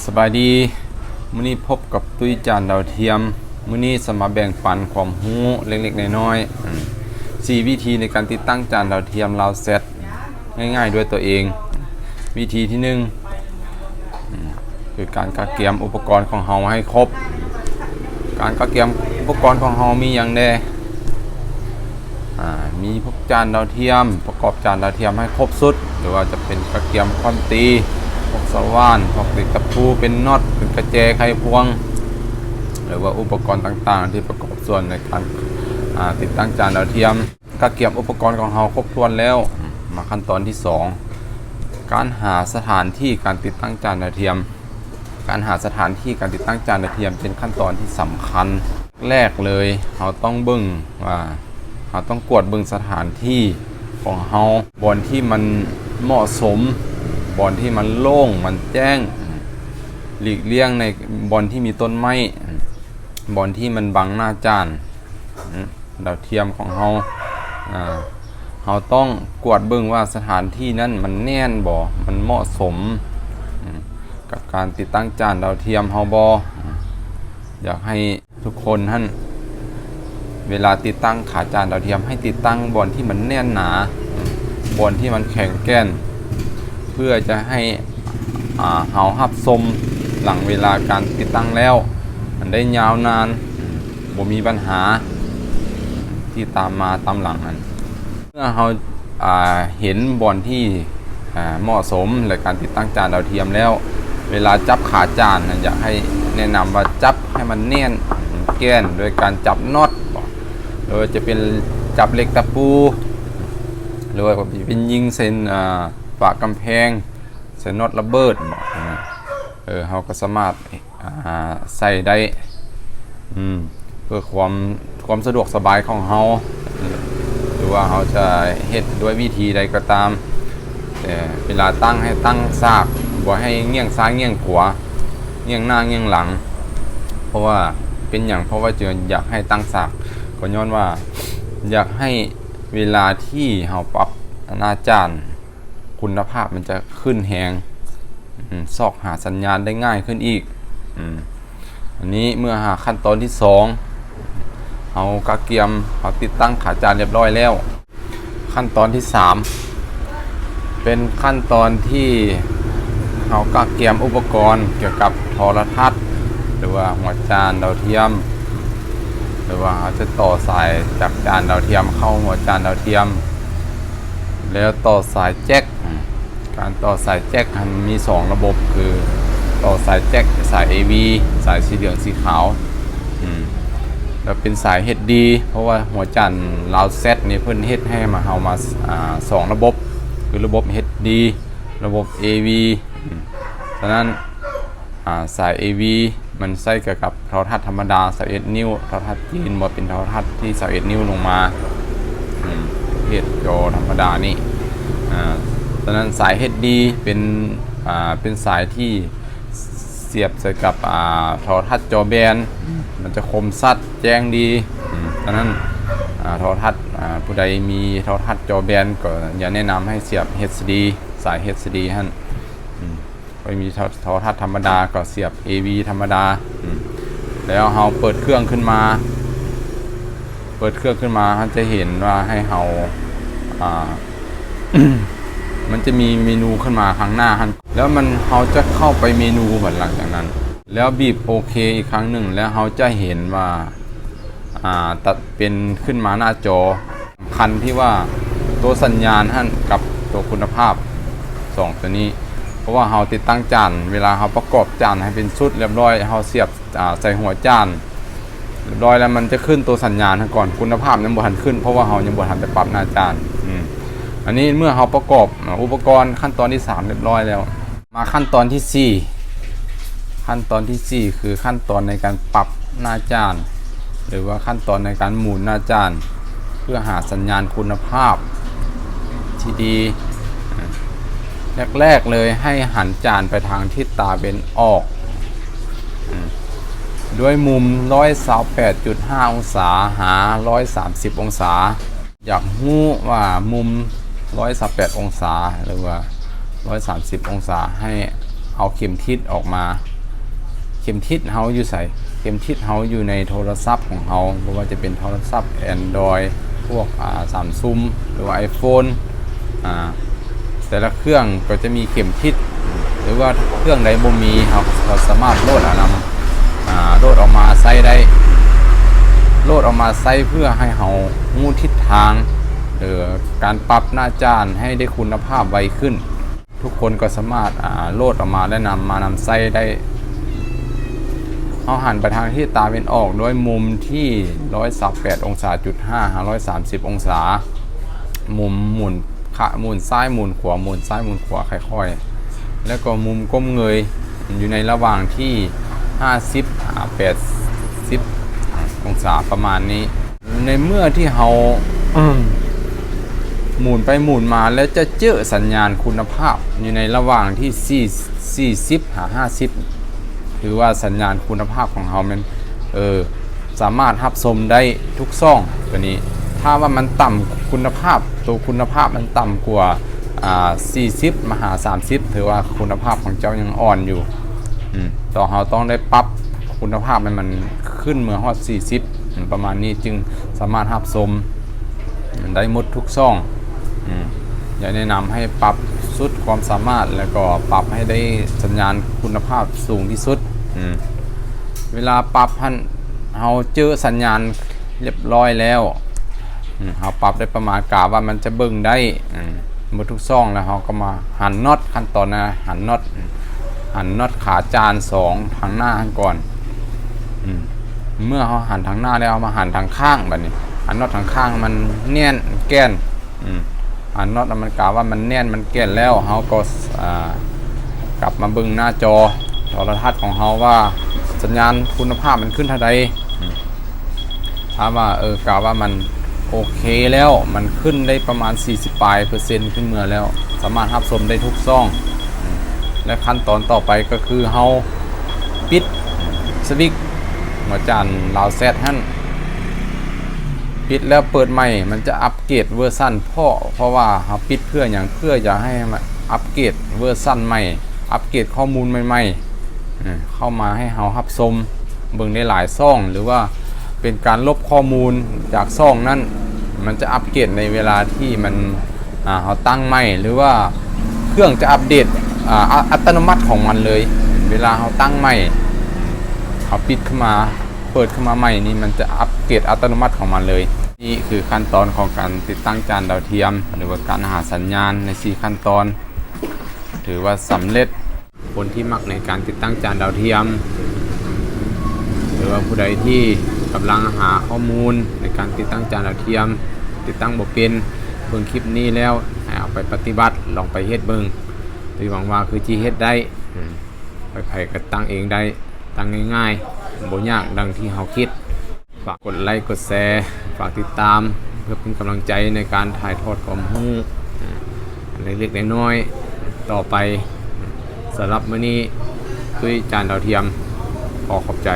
ສະບາຍດີ, ມື້ນີ້ພົບກັບຕຸ້ຍຈານດາວທຽມ. ມື້ນີ້ຈະມາແບ່ງປັນຄວາມຮູ້ເລັກໆນ້ອຍໆ ອາ ສີ່ວິທີໃນການຕິດຕັ້ງຈານດາວທຽມລາວແຊັດ ງ່າຍໆດ້ວຍຕົວເອງ. ວິທີທີໜຶ່ງ ອາ ຄືການກະກຽມອຸປະກອນຂອງເຮົາໃຫ້ຄົບ. ການກະກຽມອຸປະກອນຂອງເຮົາມີຫຍັງແດ່? ອາ ມີພວກຈານດາວທຽມ, ປະກອບຈານດາວທຽມໃຫ້ຄົບຊຸດ, ຫຼືວ່າຈະເປັນກະກຽມຄວາມຕີ, ພວກສະຫວ່ານ, ພວກເຫຼັກຕະປູ, ເປັນນັອດ, ເປັນກະແຈໄຂພວງ ຫຼືວ່າອຸປະກອນຕ່າງໆທີ່ປະກອບສ່ວນໃນການ ອາ ຕິດຕັ້ງຈານດາວທຽມ. ກະກຽມອຸປະກອນຂອງເຮົາຄົບຖ້ວນແລ້ວ, ມາຂັ້ນຕອນທີສອງ ການຫາສະຖານທີ່ການຕິດຕັ້ງຈານດາວທຽມ. ການຫາສະຖານທີ່ການຕິດຕັ້ງຈານດາວທຽມເປັນຂັ້ນຕອນທີ່ສຳຄັນ. ແລກເລີຍ ເຮົາຕ້ອງເບິ່ງວ່າ ເຮົາຕ້ອງກວດເບິ່ງສະຖານທີ່ຂອງເຮົາ, ບ່ອນທີ່ມັນເໝາະສົມ, ບ່ອນທີ່ມັນໂລ່ງ, ມັນແຈ້ງ, ຫຼີກລ່ຽງໃນບ່ອນທີ່ມີຕົ້ນໄມ້, ບ່ອນທີ່ມັນບັງໜ້າຈານ ດາວທຽມຂອງເຮົາ. ອາ ເຮົາຕ້ອງກວດເບິ່ງວ່າສະຖານທີ່ນັ້ນມັນແໜ້ນບໍ່, ມັນເໝາະສົມ ອາ ກັບການຕິດຕັ້ງຈານດາວທຽມເຮົາບໍ່. ອາ ຢາກໃຫ້ທຸກຄົນຫັ້ນ ເວລາຕິດຕັ້ງຂາຈານດາວທຽມ ໃຫ້ຕິດຕັ້ງບ່ອນທີ່ມັນແໜ້ນໜາ, ບ່ອນທີ່ມັນແຂງແກ່ນ ເພື່ອຈະໃຫ້ ອາ ເຮົາຮັບຊົມຫຼັງເວລາການຕິດຕັ້ງແລ້ວ ມັນໄດ້ຍາວນານ. ບໍ່ມີບັນຫາທີ່ຕາມມາຕາມຫຼັງຫັ້ນ. ເມື່ອເຮົາ ອາ ເຫັນບ່ອນທີ່ ອາ ເໝາະສົມ ແລະ ການຕິດຕັ້ງຈານດາວທຽມແລ້ວ, ເວລາຈັບຂາຈານນັ້ນ ຢາກໃຫ້ແນະນຳວ່າຈັບໃຫ້ມັນແໜ້ນແກ່ນ ໂດຍການຈັບນັອດ ຫຼືວ່າຈະເປັນຈັບເຫຼັກຕະປູ ຫຼືວ່າຈະເປັນຍິງເສັ້ນ ອາ ຝາກຳແພງ ໃສ່ນັອດລະເບີດ ເອີ ເຮົາກໍສາມາດ ອາ ໃສ່ໄດ້ ອືມ ເພື່ອຄວາມ ຄວາມສະດວກສະບາຍຂອງເຮົາ ຫຼືວ່າເຮົາຈະເຮັດດ້ວຍວິທີໃດກໍຕາມ, ແຕ່ເວລາຕັ້ງໃຫ້ຕັ້ງສາກ, ບໍ່ໃຫ້ງ່ຽງຊ້າຍງ່ຽງຂວາ, ງ່ຽງໜ້າງ່ຽງຫຼັງ. ເພາະວ່າເປັນຫຍັງ? ເພາະວ່າຈຶ່ງຢາກໃຫ້ຕັ້ງສາກ, ກໍຍ້ອນວ່າຢາກໃຫ້ເວລາທີ່ເຮົາປັບໜ້າຈານ ຄຸນນະພາບມັນຈະຂຶ້ນແຮງ, ອືມ ຊອກຫາສັນຍານໄດ້ງ່າຍຂຶ້ນອີກ. ອືມ ອັນນີ້ເມື່ອຫາຂັ້ນຕອນທີສອງ ເຮົາກະກຽມ ເຮົາຕິດຕັ້ງຂາຈານຮຽບຮ້ອຍແລ້ວ. ຂັ້ນຕອນທີສາມ ເປັນຂັ້ນຕອນທີ່ເຮົາກະກຽມອຸປະກອນກ່ຽວກັບໂທລະທັດ ຫຼືວ່າຫົວຈານດາວທຽມ ຫຼືວ່າເຮົາຈະຕໍ່ສາຍຈາກຈານດາວທຽມເຂົ້າຫົວຈານດາວທຽມ ແລ້ວຕໍ່ສາຍແຈັກ. ການຕໍ່ສາຍແຈັກຫັ້ນມີສອງລະບົບ ຄືຕໍ່ສາຍແຈັກສາຍເອວີ ສາຍສີເຫຼືອງສີຂາວ ອືມ ແລ້ວເປັນສາຍເອັດດີ ເພາະວ່າຫົວຈານລາວແຊັດນີ້ເພິ່ນເຮັດໃຫ້ມາ ເຮົາມາ ອາ ສອງລະບົບ ຄືລະບົບເອັດດີ ລະບົບເອວີ ອືມ ສະນັ້ນ ອາ ສາຍເອວີ ມັນໃຊ້ກ່ຽວກັບໂທລະທັດທຳມະດາ ຊາວເອັດນິ້ວ, ໂທລະທັດຈີນ ບໍ່ເປັນໂທລະທັດທີ່ຊາວເອັດນິ້ວລົງມາ ອືມ ເຮັດຈໍທຳມະດານີ້. ອາ ສະນັ້ນສາຍເອັດດີ ເປັນ ອາ ເປັນສາຍທີ່ສຽບໃສ່ກັບ ອາ ໂທລະທັດຈໍແບນ ມັນຈະຄົມຊັດແຈ້ງດີ. ອືມ ສະນັ້ນ ອາ ໂທລະທັດ ອາ ຜູ້ໃດມີໂທລະທັດຈໍແບນ ກໍຢ່າແນະນຳໃຫ້ສຽບເອັດດີ ສາຍເອັດດີຫັ້ນ ອືມ ບໍ່ມີໂທ ໂທລະທັດທຳມະດາ ກໍສຽບເອວີທຳມະດາ ອືມ ແລ້ວເຮົາເປີດເຄື່ອງຂຶ້ນມາ ເປີດເຄື່ອງຂຶ້ນມາ ເຮົາຈະເຫັນວ່າໃຫ້ເຮົາ ອາ ມັນຈະມີເມນູຂຶ້ນມາທາງໜ້າຫັ້ນ ແລ້ວມັນ ເຮົາຈະເຂົ້າໄປເມນູບັດຫຼັງຈາກນັ້ນ ແລ້ວບີບໂອເຄອີກຄັ້ງໜຶ່ງ ແລ້ວເຮົາຈະເຫັນວ່າ ອາ ຕັດເປັນຂຶ້ນມາໜ້າຈໍ ສຳຄັນທີ່ວ່າໂຕສັນຍານຫັ້ນກັບໂຕຄຸນນະພາບ ສອງໂຕນີ້ ເພາະວ່າເຮົາຕິດຕັ້ງຈານ ເວລາເຮົາປະກອບຈານໃຫ້ເປັນຊຸດຮຽບຮ້ອຍ ເຮົາສຽບ ອາ ໃສ່ຫົວຈານຮຽບຮ້ອຍແລ້ວ ມັນຈະຂຶ້ນໂຕສັນຍານຫັ້ນກ່ອນ ຄຸນນະພາບຍັງບໍ່ທັນຂຶ້ນ ເພາະວ່າເຮົາຍັງບໍ່ທັນໄດ້ປັບໜ້າຈານ. ອືມ ອັນນີ້ເມື່ອເຮົາປະກອບ ອາ ອຸປະກອນຂັ້ນຕອນທີສາມຮຽບຮ້ອຍແລ້ວ ມາຂັ້ນຕອນທີສີ່ ຂັ້ນຕອນທີສີ່ ຄືຂັ້ນຕອນໃນການປັບໜ້າຈານ ຫຼືວ່າຂັ້ນຕອນໃນການໝູນໜ້າຈານ ເພື່ອຫາສັນຍານຄຸນນະພາບທີ່ດີ. ແລກໆເລີຍ ໃຫ້ຫັນຈານໄປທາງທິດຕາເວັນອອກ ອາ ດ້ວຍມຸມຮ້ອຍຊາວແປດຈຸດຫ້າອົງສາ ຫາຮ້ອຍສາມສິບອົງສາ. ຢາກຮູ້ວ່າມຸມຮ້ອຍຊາວແປດອົງສາ ຫຼືວ່າຮ້ອຍສາມສິບອົງສາ ໃຫ້ເອົາເຂັມທິດອອກມາ ເຂັມທິດເຮົາຢູ່ໃສ? ເຂັມທິດເຮົາຢູ່ໃນໂທລະສັບຂອງເຮົາ, ບໍ່ວ່າຈະເປັນໂທລະສັບ Android ພວກ ອາ Samsung ຫຼືວ່າ iPhone ອາ ແຕ່ລະເຄື່ອງກໍຈະມີເຂັມທິດ ຫຼືວ່າເຄື່ອງໃດບໍ່ມີ ເຮົາກໍສາມາດໂຫຼດເອົານຳ ອາ ໂຫຼດອອກມາໃຊ້ໄດ້ ໂຫຼດອອກມາໃຊ້ເພື່ອໃຫ້ເຮົາຮູ້ທິດທາງ ຫຼື ການປັບໜ້າຈານໃຫ້ໄດ້ຄຸນນະພາບໄວຂຶ້ນ. ທຸກຄົນກໍສາມາດ ອາ ໂຫຼດອອກມາ ແລະ ນຳມານຳໃຊ້ໄດ້. ເຮົາຫັນໄປທາງທິດຕາເວັນອອກດ້ວຍມຸມທີ່ ຮ້ອຍຊາວແປດອົງສາຈຸດຫ້າ ຫາ ຮ້ອຍສາມສິບອົງສາ, ມຸມໝູນຂະ ໝູນຊ້າຍ ໝູນຂວາ ໝູນຊ້າຍ ໝູນຂວາຄ່ອຍໆ ແລ້ວກໍມຸມກົ້ມເງີຍ ຢູ່ໃນລະຫວ່າງທີ່ ຫ້າສິບ ຫາ ແປດສິບອົງສາ ປະມານນີ້. ໃນເມື່ອທີ່ເຮົາ ໝູນໄປໝູນມາ ແລ້ວຈະເຈີສັນຍານຄຸນນະພາບຢູ່ໃນລະຫວ່າງທີ່ ສີ່ ສີ່ສິບ ຫາ ຫ້າສິບ ຖືວ່າສັນຍານຄຸນນະພາບຂອງເຮົາແມ່ນ ເອີ ສາມາດຮັບຊົມໄດ້ທຸກຊ່ອງ. ຕົວນີ້ ຖ້າວ່າມັນຕ່ຳຄຸນນະພາບ ໂຕຄຸນນະພາບມັນຕ່ຳກວ່າ ອາ ສີ່ສິບ ມາຫາ ສາມສິບ ຖືວ່າຄຸນນະພາບຂອງເຈົ້າຍັງອ່ອນຢູ່. ອືມ ຕ້ອງ ເຮົາຕ້ອງໄດ້ປັບຄຸນນະພາບໃຫ້ມັນຂຶ້ນເມື່ອຮອດ ສີ່ສິບ ປະມານນີ້ ຈຶ່ງສາມາດຮັບຊົມໄດ້ໝົດທຸກຊ່ອງ. ອືມ ຢາກແນະນຳໃຫ້ປັບສຸດຄວາມສາມາດ ແລ້ວກໍປັບໃຫ້ໄດ້ສັນຍານຄຸນນະພາບສູງທີ່ສຸດ. ອືມ ເວລາປັບຫັ້ນ ເຮົາເຈີສັນຍານ ຮຽບຮ້ອຍແລ້ວ ອືມ ເຮົາປັບໄດ້ປະມານ ກະວ່າມັນຈະເບິ່ງໄດ້ ອືມ ໝົດທຸກຊ່ອງແລ້ວ ເຮົາກໍມາຫັນນັອດ ຂັ້ນຕອນນະ ຫັນນັອດ ອືມ ຫັນນັອດຂາຈານສອງທາງໜ້າຫັ້ນກ່ອນ. ອືມ ເມື່ອເຮົາຫັນທາງໜ້າແລ້ວ ເຮົາມາຫັນທາງຂ້າງ ບາດນີ້ຫັນນັອດທາງຂ້າງມັນແໜ້ນແກ່ນ. ອືມ ອັນນັອດມັນກະວ່າມັນແໜ້ນມັນແກ່ນແລ້ວ ເຮົາກໍ ອາ ກັບມາເບິ່ງໜ້າຈໍໂທລະທັດຂອງເຮົາວ່າສັນຍານຄຸນນະພາບມັນຂຶ້ນເທົ່າໃດ. ອືມ ຖ້າວ່າ ເອີ ກະວ່າມັນໂອເຄແລ້ວ ມັນຂຶ້ນໄດ້ປະມານສີ່ສິບປາຍເປີເຊັນຂຶ້ນເມືອແລ້ວ ສາມາດຮັບຊົມໄດ້ທຸກຊ່ອງ. ອືມ ແລະ ຂັ້ນຕອນຕໍ່ໄປກໍຄືເຮົາປິດສະວິດຫົວຈານລາວແຊັດຫັ້ນ ປິດແລ້ວເປີດໃໝ່ ມັນຈະອັບເກຣດເວີຊັນ ເພາະ ເພາະວ່າເຮົາປິດເພື່ອຫຍັງ? ເພື່ອຢາກໃຫ້ມັນອັບເກຣດເວີຊັນໃໝ່ ອັບເກຣດຂໍ້ມູນໃໝ່ໆ ເຂົ້າມາໃຫ້ເຮົາຮັບຊົມເບິ່ງໄດ້ຫຼາຍຊ່ອງ ຫຼືວ່າເປັນການລົບຂໍ້ມູນຈາກຊ່ອງນັ້ນ ມັນຈະອັບເກຣດໃນເວລາທີ່ມັນ ອາ ເຮົາຕັ້ງໃໝ່ ຫຼືວ່າເຄື່ອງຈະອັບເດດ ອາ ອັດຕະໂນມັດຂອງມັນເລີຍ. ເວລາເຮົາຕັ້ງໃໝ່ ເຮົາປິດຂຶ້ນມາ ເປີດຂຶ້ນມາໃໝ່ນີ້ ມັນຈະອັບເກຣດອັດຕະໂນມັດຂອງມັນເລີຍ. ນີ້ຄືຂັ້ນຕອນຂອງການຕິດຕັ້ງຈານດາວທຽມ ຫຼືວ່າການຫາສັນຍານໃນສີ່ຂັ້ນຕອນ ຖືວ່າສຳເລັດ. ຄົນທີ່ມັກໃນການຕິດຕັ້ງຈານດາວທຽມ ຫຼືວ່າຜູ້ໃດທີ່ກຳລັງຫາຂໍ້ມູນໃນການຕິດຕັ້ງຈານດາວທຽມ ຕິດຕັ້ງບໍ່ເປັນ ເບິ່ງຄລິບນີ້ແລ້ວໃຫ້ເອົາໄປປະຕິບັດ ລອງໄປເຮັດເບິ່ງ. ໂດຍຫວັງວ່າຄືຊິເຮັດໄດ້ ໃຜໆກໍຕັ້ງເອງໄດ້ ຕັ້ງງ່າຍໆ ບໍ່ຍາກດັ່ງທີ່ເຮົາຄິດ. ຝາກກົດໄລກົດແຊ ຝາກຕິດຕາມ ເພື່ອເປັນກຳລັງໃຈໃນການຖ່າຍທອດຄວາມຮູ້ ເລັກໆນ້ອຍໆຕໍ່ໄປ. ສຳລັບມື້ນີ້ ຕຸ້ຍຈານດາວທຽມ ຂໍຂອບໃຈ.